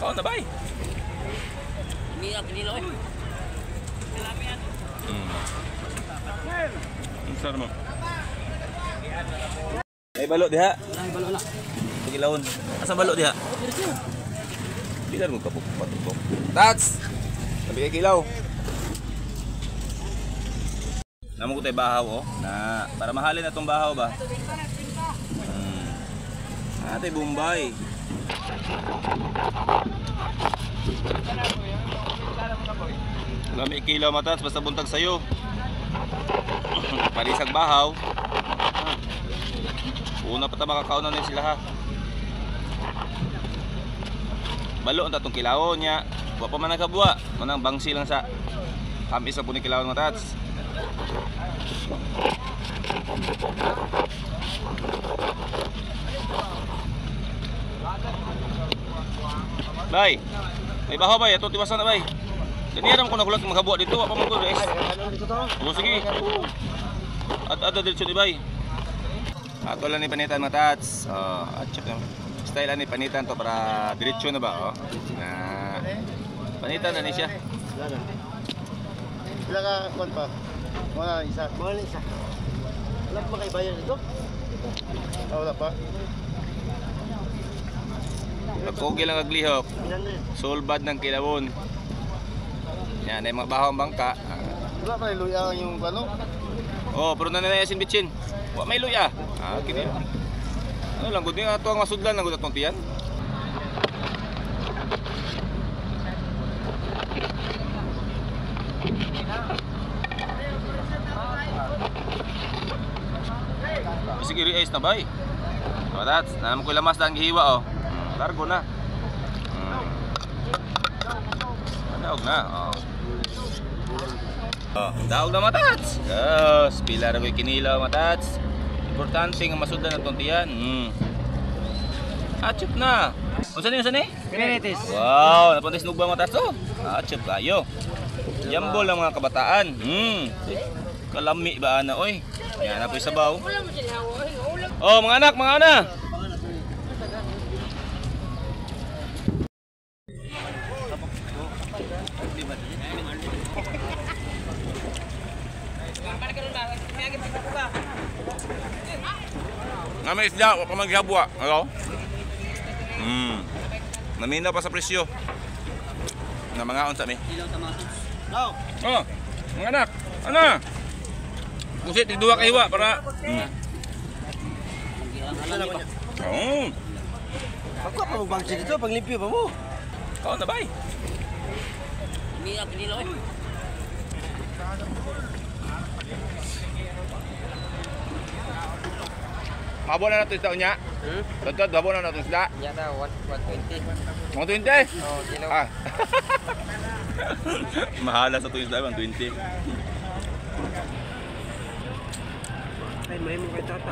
Kaon na bay. Niya kinilo eh. Ang sarap mo. May balot diha. Ay, balo na. Pagilawon. Asa balot diha? Di na mo kapok patutok. Tats. Sabi kay kilaw. Namo ko tay bahaw oh. Na para mahalin na tong bahaw ba. Ate Bombay. Lami kilaw matats basta buntag sayo. Palisag bahaw. Una pa ta makakaon na sila ha. Balo ang tatong kilawon niya. Wa pa man nagkabuwa. Manang bangsi lang sa kamis sa puni kilawon matats. Bay. May bahaw bay, ato tiwasan na bay. Kaniya ko nagulat makabuwa dito, wa pa man ko guys. Oh, sige. At at diretso ni bay. Ato lang ni panitan matats. Oh, at check na. Style ani panitan to para diretso na ba oh. Na. Panitan na ni siya. Sila ka kwan pa. Mga isa. Mga isa. Wala pa kay bayan dito? Ah, wala pa. Pagkugi lang aglihok. Sulbad ng kilawon. Yan ay mga bahong bangka. Wala pa luya yung ano? Oh, pero nanay asin bitsin. Wa may luya. Ah, kini. Ano lang gud ni ato ang masudlan lang gud atong tiyan. Sige, rice na bay. Oh, that's naman ko lamas lang gihiwa oh. Largo na. Daog na. Oh. Oh, daog na matats. Yes, pila ra ko'y kinilaw matats. Importante nga masudlan atong tiyan. Achip na. Unsa ni unsa ni? Pinitis. Wow, napunta sinugba matats oh. Achip kayo. Jambol ang mga kabataan. Kalami ba ana oy? Yan na po'y sabaw. Oh, mga anak, mga ana. Nami isda, wa pa maghabwa. Hello? Namina pa sa presyo. Na mga unsa mi. No. Oh, mga anak. Ana. Kusit tigduha ka hiwa para. Oh. Pagkuha pa mo bangsi dito, paglimpyo pa mo. Kaon na bay. Niya kinilo eh. Mabo na nato isda unya. Tadtad, mabo na nato isda. Ya ta 120. 120? Oh, kilo. Ah. Mahala sa tuwing isda, 120. Ay, may mo kay tata.